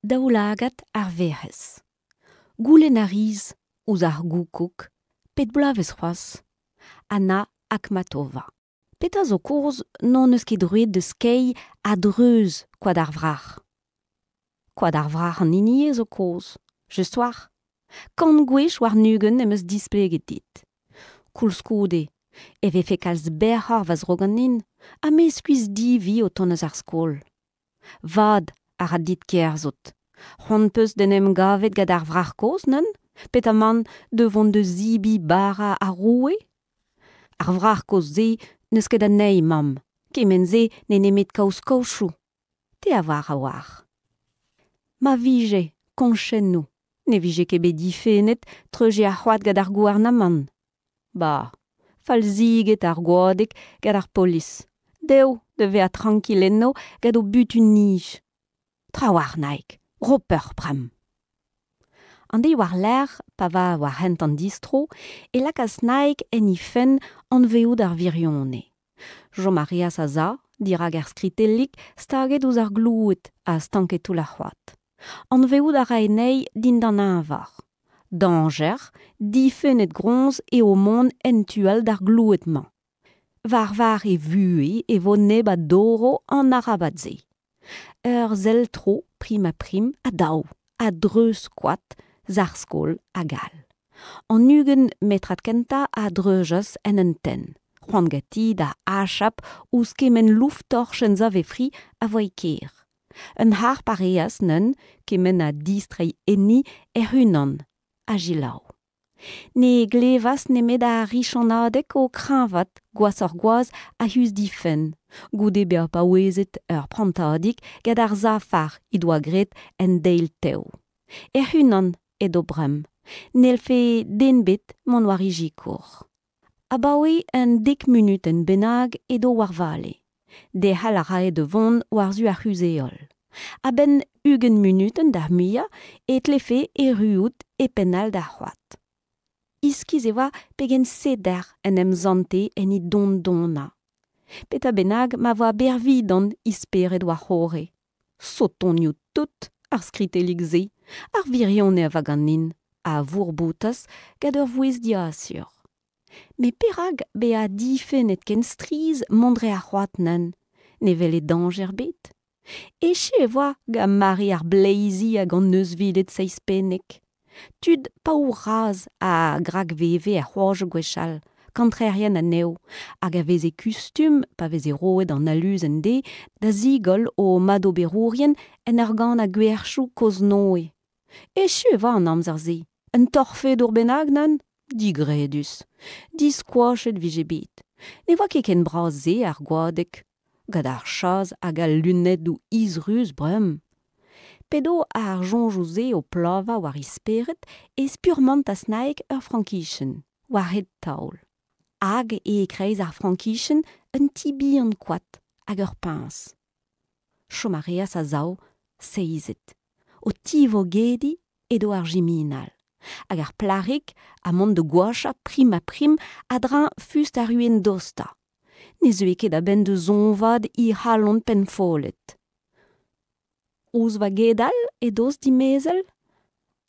Daoulagad ar Werc'hez. Goulenn a ris ouzh ar goukoug pet bloavezh c'hoazh? Anna Akhmatova. Petra zo kaoz n'hon eus ket droed da skeiñ a-dreuz Koad ar Wrac'h? Koad ar Wrac'h an hini eo zo kaoz, just 'walc'h. Kant gwech warn-ugent em eus displeget dit. Koulskoude e vefe kalz berroc'h va zro ganin ha me skuizh-divi o tont eus ar skol. Vad a ra dit kerzhout. C'hoant 'peus d'en em gavet gant ar wrac'h kozh neuze? Petamant da vont da zebriñ bara ar roue? Ar wrac'h kozh-se n'eus ket anezhi, mamm. Kement-se n'eo nemet kaoz-kaochoù. Te a oar a-walc'h. Ma vije koñchennoù ne vije ket bet difennet treuziñ ar c'hoad gant ar gouarnamant. Bah, falziget ar goadeg gant ar polis. Dezho da vezañ trankil eno gant o butun-nij. Trawalc'h, Naig, ro peoc'h bremañ. An deiz war-lerc'h, pa va war hent an distro, e lakaas Naig en he fenn anvezout ar wirionez. Chom a reas a-za dirak ar skritellig staget ouzh ar gloued ha stanket toull ar c'hoad. Anvezout a rae anezhi dindan eñvor. Dañjer, difennet groñs eo mont en tu all d'ar gloued-mañ. War var e vuhez e vo neb a dorro an arabad-se. Ur sell-tro prim-ha-prim ha dav, a-dreuz koad, sac'h-skol hag all. An 20 metrad kentañ a dreuzas en un tenn, c'hoant ganti da achap ouzh kement louf-torchenn sav-e-fri a voe e kêr. Un harp a reas neuze kement ha distreiñ enni hec'h-unan, ha selaou. Ne glevas nemet ar richanadeg o kreñvaat gwashoc'h-gwazh a-us d'he fenn, goude bezañ paouezet ur prantadig gant ar safar he doa graet en deil tev. Hec'h-unan edo bremañ, n'hellfe den ebet mont war he sikour. Abaoe un dek munutenn bennak edo war vale. Derc'hel a rae da vont war-zu ar c'huzh-heol. A-benn 20 munutenn d'ar muiañ e tlefe erruout e penn all d'ar c'hoad. Iskis e oa pegen seder en em sante en he don-donañ. Petra bennak ma oa bervidant he spered war-c'horre. Sotonioù tout ar skritellig-se, ar wirionez a oa ganin, a vourboutas gant ur vouezh diasur. Met perak bezañ difennet ken strizh mont dre ar c'hoad neuze? Ne wele dañjer ebet. Echu e oa gant mare ar bleizi hag an euzhviled seizhpennek. Tud paour-razh a grakveve er c'hoajoù gwechall, kantreerien anezho, hag a veze kustum, pa veze roet an aluzen dezhe, da zigoll o madoberourien en ur ganañ gwerchoù kozh-Noe. Echu e oa an amzer-se. Un torfedour bennak neuze? Digredus. Diskoachet 'vije bet. Ne oa ket ken bras-se ar goadeg. Gant ar chas hag al lunedoù izruz bremañ. P'edo ar soñjoù-se o plavañ war he spered e spurmantas Naig ur frankichenn, war-hed taol. Hag e-kreiz ar frankichenn un ti bihan koad hag ur puñs. Chom a reas a-sav, seizet. O tivogediñ edo ar jiminal. Hag ar plac'hig ha mont da goachañ prim-ha-prim a-dreñv fust ar ruenn dostañ. Ne zeue ket a-benn da zoñvaat he c'halon pennfollet. Ouzh va gedal edos dimezell?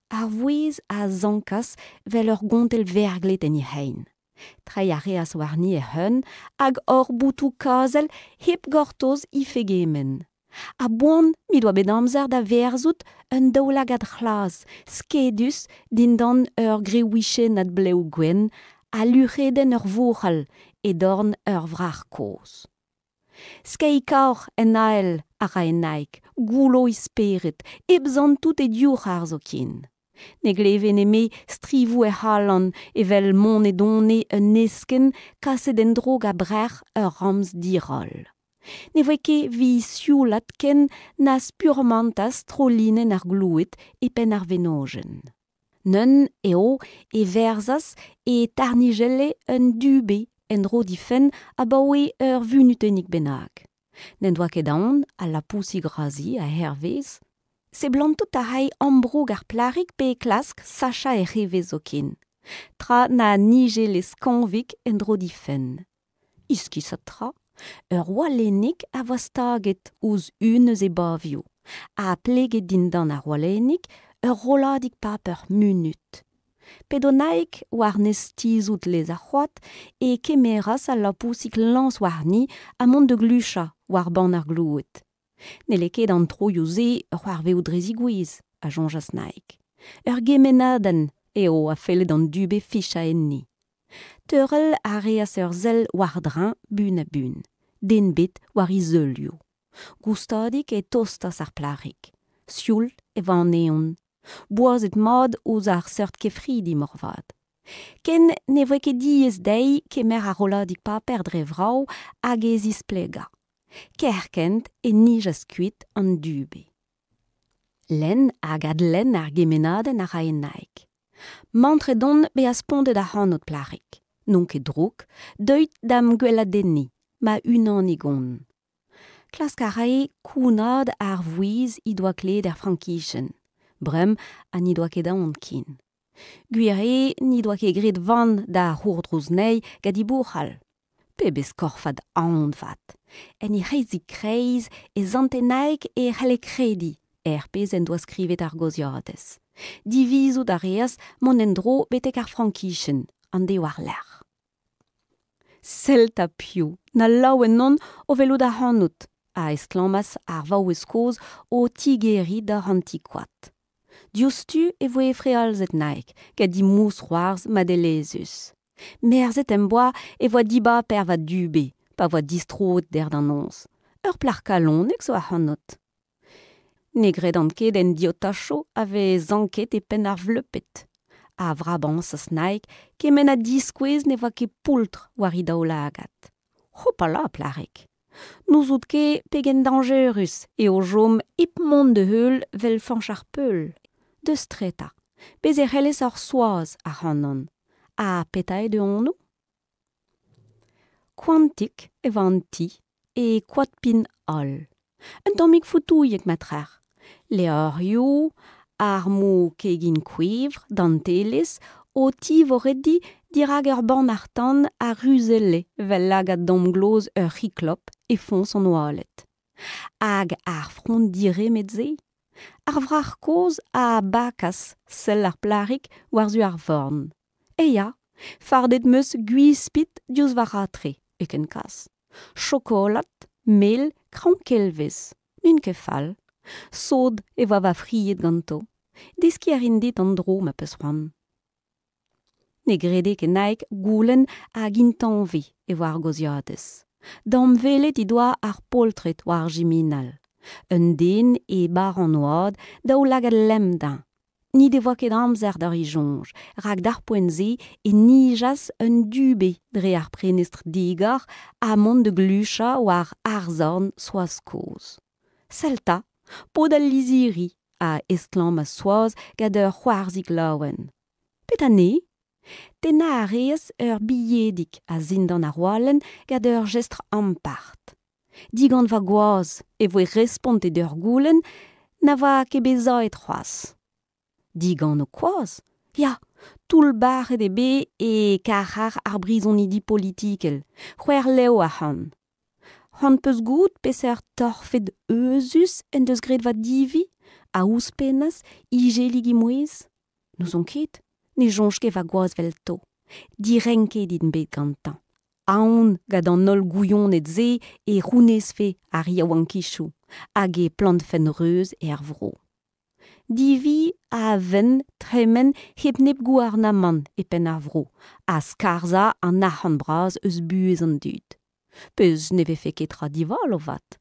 Ar vouezh a sankas 'vel ur gontell verglet en he c'hein. Treiñ a reas warni hec'h-un hag hor botoù-kazel hep gortoz he fegement. A-boan m'he doa bet amzer da verzout un daoulagad c'hlas skedus dindan ur greouichennad blev gwenn ha luc'hedenn ur vouc'hal e dorn ur wrac'h kozh. Skeiñ kaoc'h en ael a rae Naig, goullo he spered, hep santout he divc'har zoken. Ne gleve nemet strivoù hec'h alan evel monedone un heskenn kaset en-dro gant brec'h ur ramz diroll. Ne voe ket evit sioulat ken na spurmantas trolinenn ar gloued e penn ar wenojenn. Neuze eo e verzas e tarnijelle un dube en-dro d'he fenn abaoe ur vunutennig bennak. N'en doa ket aon al lapousig razi a-hervez. Seblantout a rae ambroug ar plac'hig pe klask sachañ hec'h evezh zoken, tra na nijelle skañvik en-dro d'he fenn. Iskisat tra, ur walennig a oa staget ouzh un eus e bavioù. Ha pleget dindan ar walennig ur rolladig paper munut. P'edo Naig war-nes tizhout lez ar c'hoad e kemeras al lapousig lañs warni ha mont da gluchañ war bann ar gloued. N'helle ket an troioù-se c'hoarvezout dre zigouezh, a soñjas Naig. Ur gemennadenn eo a felle d'an dube fichañ enni. Teurel a reas ur sell war-dreñv buan-ha-buan. Den ebet war he zeulioù. Goustadik e tostas ar plac'hig. Sioul e oa an evn. Boazet mat ouzh ar seurt kefridi moarvat. Ken ne voe ket diaes dezhi kemer ar rolladig paper dre vrav hag e zisplegañ. Kerkent e nijas kuit an dube. Lenn hag adlenn ar gemennadenn a rae Naig. Mantret on bezañ spontet ac'hanout, plac'hig. N'on ket drouk, deuit da'm gweladenniñ, ma-unanig on. Klask a rae kounaat ar vouezh he doa klevet er frankijenn, bremañ ha n'he doa ket aon ken. Gwir eo n'he doa ket graet van da c'hourdrouz anezhi gant he bouc'hal. Pebezh korfad aon 'vat! En he c'hreizik-kreiz e sante Naig e c'halle krediñ er pezh en doa skrivet ar gozhiadez. Divizout a reas mont en-dro betek ar frankijenn an deiz war-lerc'h. Sell 'ta piv, na laouen on o welout ac'hanout, a estlammas ar vaouez kozh o tigeriñ dor an ti-koad. Diouzhtu e voe frealzet Naig gant he mousc'hoarzh madelezhus. Merzet em boa e voa dibaper va dube pa voa distroet dec'h da noz. Ur plac'h kalonek zo ac'hanout. Ne gredan ket en diotachoù a vez sanket e penn ar vleuped. A vrabañsas Naig kement ha diskouez ne voa ket poultr war he daoulagad. Hopala, plac'hig! N'ouzout ket pegen dañjerus eo chom hep mont da heul 'vel Fañch ar Peul. Deus tre 'ta, bez' e c'hellez ur Soaz ac'hanon. Ha petra eo da anv? Koantik e oa an ti, e koad-pin holl. Un tammig foutouilhek ma trec'h. Levrioù, armoù kegin kouevr, dantelezh, o tivorediñ dirak ur bannac'h-tan a ruzelle 'vel lagad damgloz ur c'hiklop e foñs an oaled. Hag ar frond diremed-se? Ar wrac'h kozh a bakas sell ar plac'hig war-zu ar forn. E ya, fardet 'm eus gwispid diouzh va ratre, e ken kas. Chokolad, mel, kraoñ-kelvez, n'int ket fall. Sot e oa va fried ganto. Deskiñ a rin dit an dro ma 'peus c'hoant. Ne grede ket Naig goulenn hag intañvez e oa ar gozhiadez. Damwelet he doa ar poltred war ar jiminal. Un den e barr an oad, daoulagad lemm dezhañ. N'he devoa ket amzer da reiñ soñj, rak d'ar poent-se e nijas un dube dre ar prenestr digor ha mont da gluchañ war arzorn Soaz kozh. Sell 'ta, paotr al lizhiri, a estlammas Soaz gant ur c'hoarzhig laouen. Petra 'nez? Tennañ a reas ur bilhedig a-zindan ar walenn gant ur jestr ampart. Digant va gwaz e voe respontet d'ur goulenn na oa ket bet savet c'hoazh. Digant ho kwaz? Ya, toullbac'het eo bet e karc'har ar brizonidi politikel, c'hwec'h lev ac'hann. C'hoant 'peus goût peseurt torfed euzhus en deus graet va divi? a ouzhpennas Ijelig he mouezh. N'ouzon ket, ne soñj ket va gwaz 'velto. Direnket int bet gantañ. Aon gant an holl gouioned-se e c'hounezfe ar yaouankizoù hag e plantfent reuz er vro. Divi a venn tremen hep nep gouarnamant e penn ar vro ha skarzhañ an arc'hant bras eus buhez an dud. Pezh ne vefe ket tra divalo 'vat.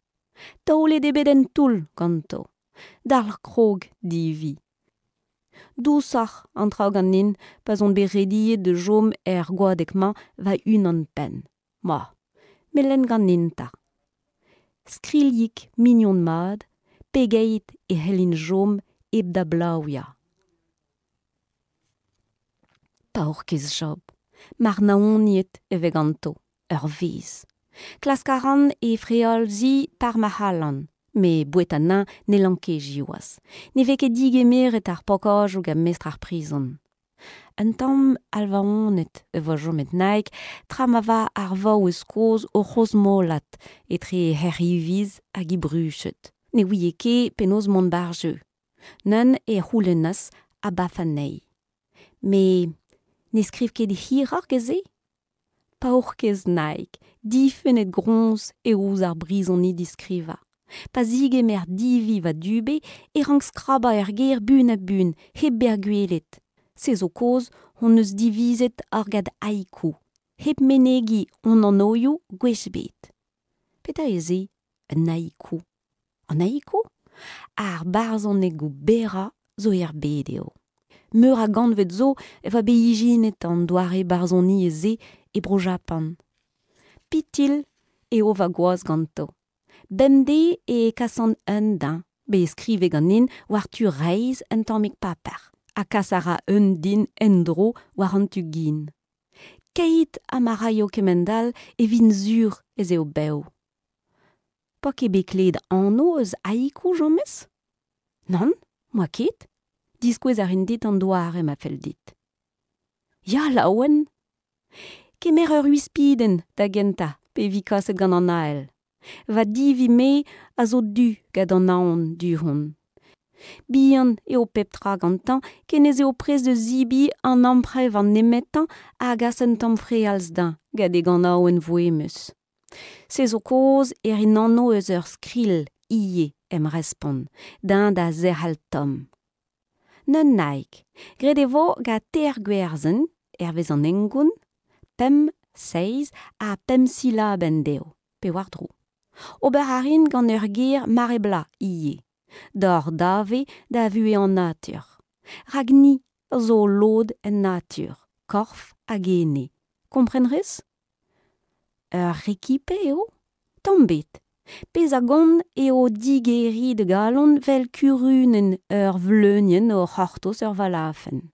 Taolet eo bet en toull ganto. Dalc'h krog, Divi. Dousoc'h an traoù ganin pa'z on bet rediet da chom er goadeg-mañ va-unan-penn. Ma, me lenn ganin 'ta. Skrilhig mignon mat, pegeit e c'hellin chom hep da blaouiañ. Paourkaezh Job, marnaoniet e vez ganto, ur vezh. Klask a ran e frealziñ par ma c'hallan, met boueta anezhañ n'hellan ket siwazh. Ne vez ket digemeret ar pokajoù gant mestr ar prizon. Un tamm alvaonet e vo chomet Naig tra ma va ar vaouez kozh o c'hrozmolat etre hec'h hiviz hag he bruched. Ne ouie ket penaos mont 'bar jeu. Neuze e c'houlennas abaf anezhi. Met ne skriv ket hiroc'h gant se? Paourkaezh Naig, difennet groñs eo ouzh ar brizonidi skrivañ. Pa zigemer Divi va dube e rank skrabañ er gêr buan-ha-buan, hep bezañ gwelet. Se zo kaoz hon eus divizet argad haiku, hep menegiñ hon anvioù gwech ebet. Petra eo se, un haiku? An haiku? Ar barzhonegoù berrañ zo er bed eo. Meur a gantved zo e oa bet ijinet an doare barzhoniezh-se e Bro-Japan. Pitilh eo va gwaz ganto. Bemdez e kasan un dezhañ, bet skrivet ganin war tu reizh un tammig paper, ha kas a ra un din en-dro war an tu gin. Keit ha ma raio kemend-all e vin sur ez eo bev. 'Poa ket bet klevet anv eus haiku james? Nann, 'moa ket. Diskouez a rin dit an doare ma fell dit. Ya, laouen! Kemer ur wispidenn da gentañ pe vi kaset gant an ael. Va divi-me a zo du gant an aon du-hont. Bihan eo pep tra gantañ ken ez eo prest da zebriñ an amprevan nemetañ a gas un tamm frealz dezhañ gant e ganaouenn voemus. Se zo kaoz e rin anv eus ur skrilh ivez em respont, dezhañ da zerc'hel tomm. Neun-naig. Graet e vo gant teir gwerzenn, hervez an hengoun, pemp, seizh ha pemp silabenn dezho, pe war-dro. Ober a rin gant ur ger mare-bloaz ivez, d'hor dave da vuhez an natur. Rak ni a zo lod en natur, korf hag ene. Kompren 'rez? Ur rekipe eo? Tamm ebet. Pezh a gont eo digeriñ da galon 'vel kurunenn ur vleunienn o c'hortoz ur valafenn.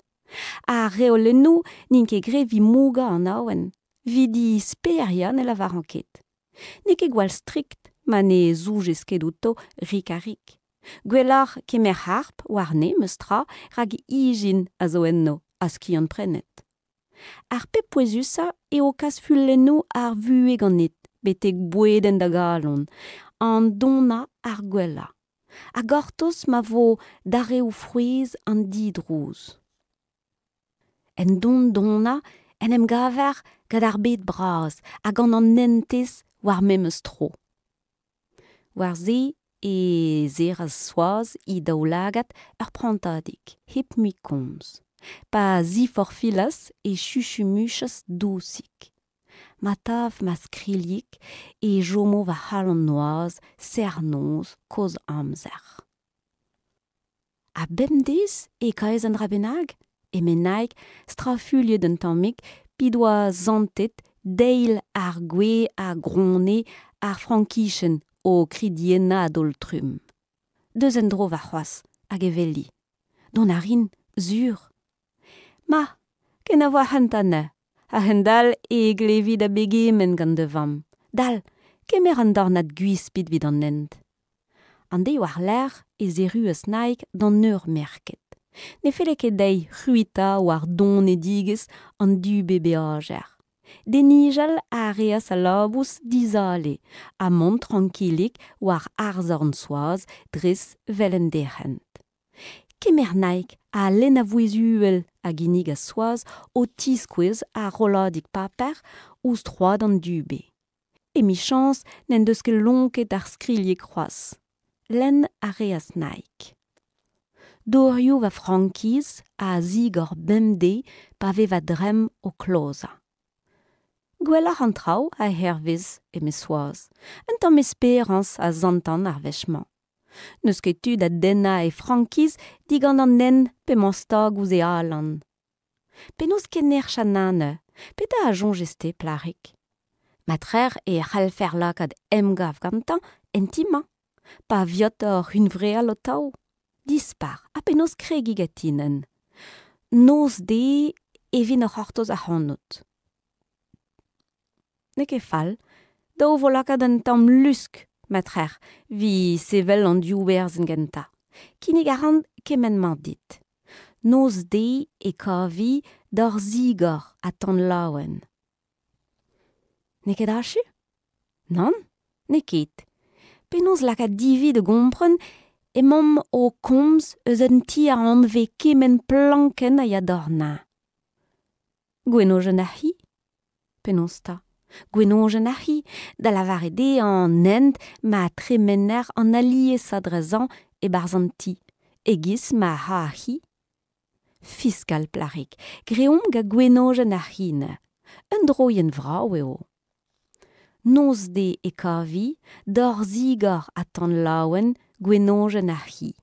Ar reolennoù n'int ket graet evit mougañ an awen, evit he speriañ ne lavaran ket. N'eo ket gwall strikt ma ne zoujez ket outo rik-ha-rik. Gwelloc'h kemer harp warne memes tra rak ijin a zo enno ha skiant-prenet. Ar pep pouezusañ eo kas fulennoù ar vuhez ganit betek bouedenn da galon, an donañ ar gwellañ. Ha gortoz ma vo darev frouezh an didrouz. En don-donañ en em gaver gant ar bed bras ha gant an hentez war memes tro. War se e serras Soaz he daoulagad ur prantadig, hep mui komz. Pa ziforfilas e chuchumuchas dousik. Ma tav ma skrilhig e chomo va c'halon noazh serr-noz kozh amzer. Ha bemdez e kaez un dra bennak? eme Naig, strafuilhet un tammig, p'he doa santet deil ar gwez a grone ar frankichenn o kridiennañ a-daol-trumm. Deus en-dro warc'hoazh hag e weli. Dont a rin, sur. Ma, kenavo ac'hanta neuze. A-hend-all e glevi da begement gant da vamm. Dal, kemer an dornad gwispid evit an hent. An deiz war-lerc'h ez erruas Naig d'an eur merket. Ne felle ket dezhi c'hwitañ war donedigezh an dube beajer. Denijal a reas al labous dizale ha mont trankilik war arzorn Soaz dres 'vel en derc'hent. Kemer Naig ha lenn a vouezh uhel a ginnigas Soaz o tiskouez ar rolladig paper ouzh troad an dube. Emichañs n'en deus ket lonket ar skrilhig c'hoazh. Lenn a reas Naig. Dorioù va frankiz a zigor bemdez pa vez va dremm o klozañ. Gwelloc'h an traoù a-hervez, eme Soaz. Un tamm esperañs a santan ar wech-mañ. N'eus ket tu da dennañ e frankiz digant an nen p'emañ stag ouzh e alan. Penaos kennerc'h anezhañ? Petra a soñjez-te, plac'hig? Matrec'h e c'hallfer lakaat emgav gantañ en ti-mañ, pa viot oc'h hunvreal ho-taou. Dispar, ha penaos kregiñ ganti neuze? Noz-deiz e vin o c'hortoz ac'hanout. N'eo ket fall. Dav vo lakaat un tamm lusk, matrec'h, evit sevel an div werzenn gentañ. Kinnig a ran kement-mañ dit. Noz-deiz e kavi dor zigor ha tan laouen. N'eo ket achu? Nann, n'eo ket. Penaos lakaat Divi da gompren emaomp o komz eus un ti a anvez kement plankenn a ya d'hor neñv? Gwenojenn ar c'hi? Penaos 'ta? Gwenojenn ar c'hi, da lavaret eo an hent ma tremener an aliesañ drezañ e-barzh an ti, e-giz ma ra ar c'hi. Fiskal plac'hig, greomp gant gwenojenn ar c'hi neuze. Un droienn vrav eo. Noz-deiz e kavi dor zigor ha tan laouen gwenojenn ar c'hi.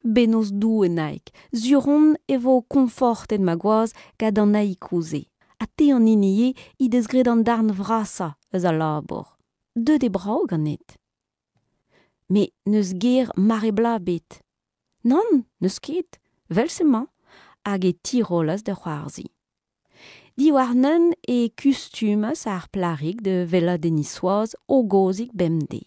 Bennozh Doue Naig, sur on e vo koñfortet ma gwaz gant an haiku-se. Ha te an hini eo he deus graet an darn vrasañ eus al labour. Deuet eo brav ganit. Met n'eus ger mare-bloaz ebet. Nann, n'eus ket, 'vel-se 'mañ. Hag e tirollas da c'hoarzhin. Diwar neuze e kustumas ar plac'hig da weladenniñ Soaz hogozik bemdez.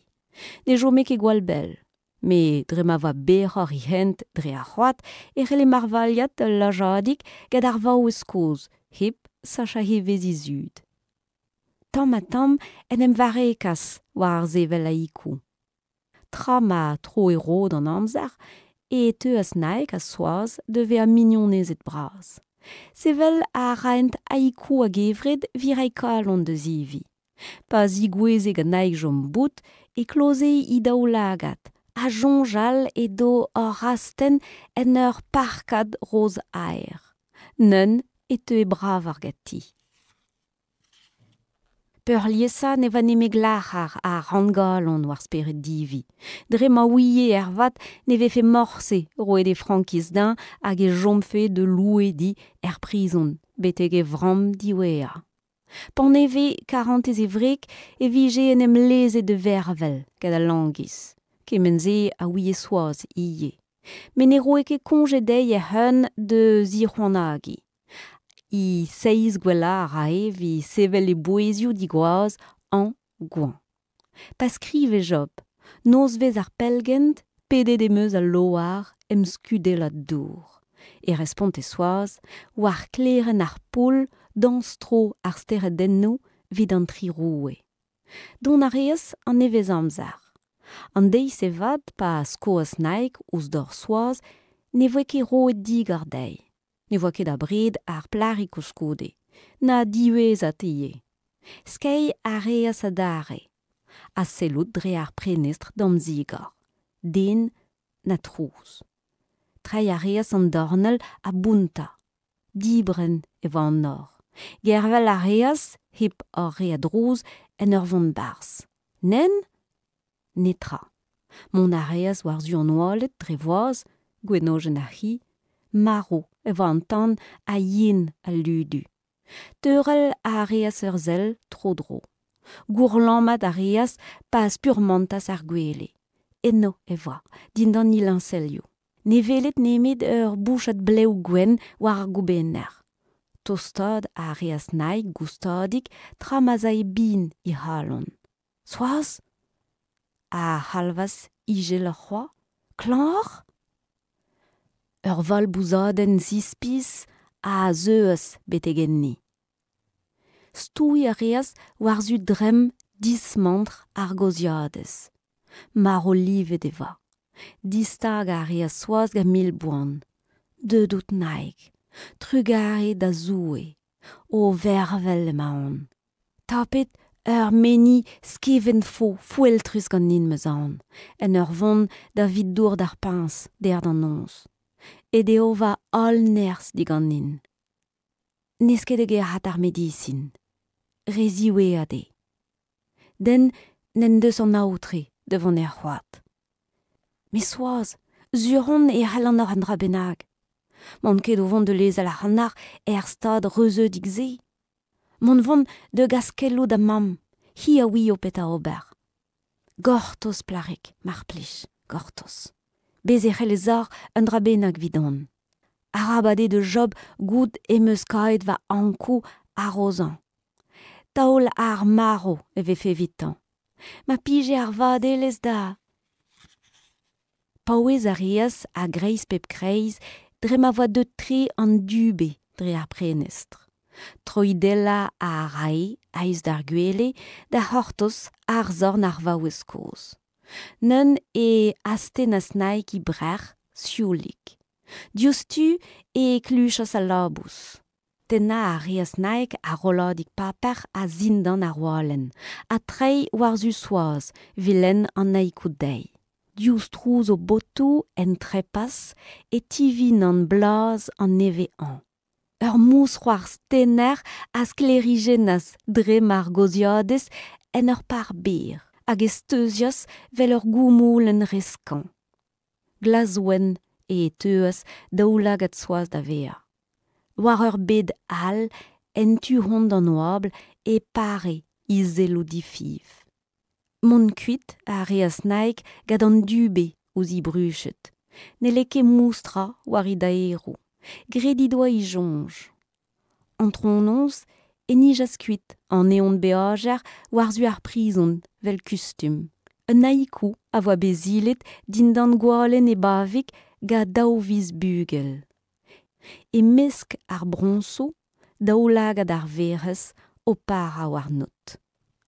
Ne chome ket gwall bell. Met dre ma oa berroc'h he hent dre ar c'hoad e c'helle marvailhat ul lajadig gant ar vaouez kozh hep sachañ evezh he zud. Tamm-ha-tamm en em varrekas war ar sevel haiku. Tra ma troe rod an amzer e teuas Naig ha Soaz da vezañ mignonezed bras. Sevel a raent haiku a-gevret evit reiñ kalon da zeviñ. Pa zigoueze gant Naig chom bout e kloze he daoulagad ha soñjal edo oc'h astenn en ur parkad roz-aer. Neuze e teue bravoc'h ganti. Peurliesañ ne oa nemet glac'har ha ranngalon war spered Divi, dre ma ouie ervat ne vefe morse roet e frankiz dezhañ hag e chomfe da louediñ er prizon betek e vramm diwezhañ. Paneve karantez e wreg e vije en em lezet da vervel gant al langis. Kement-se a ouie Soaz ivez. Met ne roe ket koñje dezhi hec'h-un da zic'hoanagiñ. He seizh gwellañ a rae evit sevel e bouezioù digoaz hañv goañv. Pa skrive Job, nozvezh ar pellgent, pedet em eus al loar em skudellad dour. E responte Soaz, war klerenn ar poull dañs-tro ar steredennoù 'vit an tri roue. Dont a reas an nevezamzer. An deiz-se 'vat pa skoas Naig ouzh dor Soaz ne voe ket roet digor dezhi. Ne voa ket abred ar plac'hig koulskoude, na diwezhat ivez. Skeiñ a reas adarre, ha sellout dre ar prenestr damzigor. Den na trouz. Treiñ a reas an dornell ha bountañ. Dibrenn e oa an nor. Gervel a reas, hep hor re a drouz, en ur vont 'barzh. Nen? Netra. Mont a reas war-zu an oaled dre voaz, gwenojenn ar c'hi, marv e oa an tan ha yen al ludu. Teurel a reas ur sell tro-dro. Gourlammat a reas pa spurmantas ar gwele. Eno e oa, dindan he liñselioù. Ne weled nemet ur bouchad blev gwenn war ar goubenner. Tostaat a reas Naig goustadik tra ma'z ae bin he c'halon. Soaz? A c'halvas izeloc'h c'hoazh. Klañv oc'h? Ur valbouzadenn zispis a zeuas betek enni. Stouiñ a reas war-zu dremm dismantr ar gozhiadez. Marv-livet e oa. Distagañ a reas Soaz gant mil boan. Deuet out Naig. Trugarez da Zoue. O vervel emaon. Tapet ur meni skevent-fo foeltrus ganin 'm eus aon, en ur vont da vit dour d'ar puñs dec'h da noz. Aet eo va holl nerzh diganin. N'ez ket da gerc'hat ar medisin. Re ziwezhat eo. Den n'en deus an aotre da vont er c'hoad. Met Soaz, sur on e c'hallan ober un dra bennak. N'on ket o vont da lezel ac'hanoc'h er stad reuzeudik-se. Mont 'vont da gas keloù da mamm, hi a ouio petra ober. Gortoz, plac'hig, mar plij, gortoz. Bez' e c'hellez ober un dra bennak evidon. Arabat eo da Job goût em eus kaet va Ankou arozañ. Taol ar marv e vefe evitañ. Ma pije ar vadelezh da... Paouez a reas a-greiz pep kreiz dre ma oa deuet-tre an dube dre ar prenestr. Troidellañ a rae a-us d'ar gwele da c'hortoz arzorn ar vaouez kozh. Neuze e astennas Naig he brec'h, sioulik. Diouzhtu e kluchas al labous. Tennañ a reas Naig ar rolladig paper a-zindan ar walenn ha treiñ war-zu Soaz evit lenn an haiku dezhi. Diouzh trouz o botoù en trepas e tivinan blaz an nevez-hañv. Ur mousc'hoarzh tener a sklêrijennas dremm ar gozhiadez en ur par berr hag e steuzias 'vel ur goumoulenn re skañv. Glas-wenn e teuas daoulagad Soaz da vezañ. War ur bed all, en tu-hont d'an oabl, e pare he selloù difiñv. Mont kuit a reas Naig gant an dube ouzh he bruched. N'helle ket moustrañ war he daeroù. Graet he doa he soñj. Antronoz e nijas kuit an evn beajer war-zu ar prizon 'vel kustum. Un haiku a voa bet silet dindan gwalenn e bavig gant daou viz bugel. E-mesk ar broñsoù, daoulagad ar Werc'hez o parañ warnout.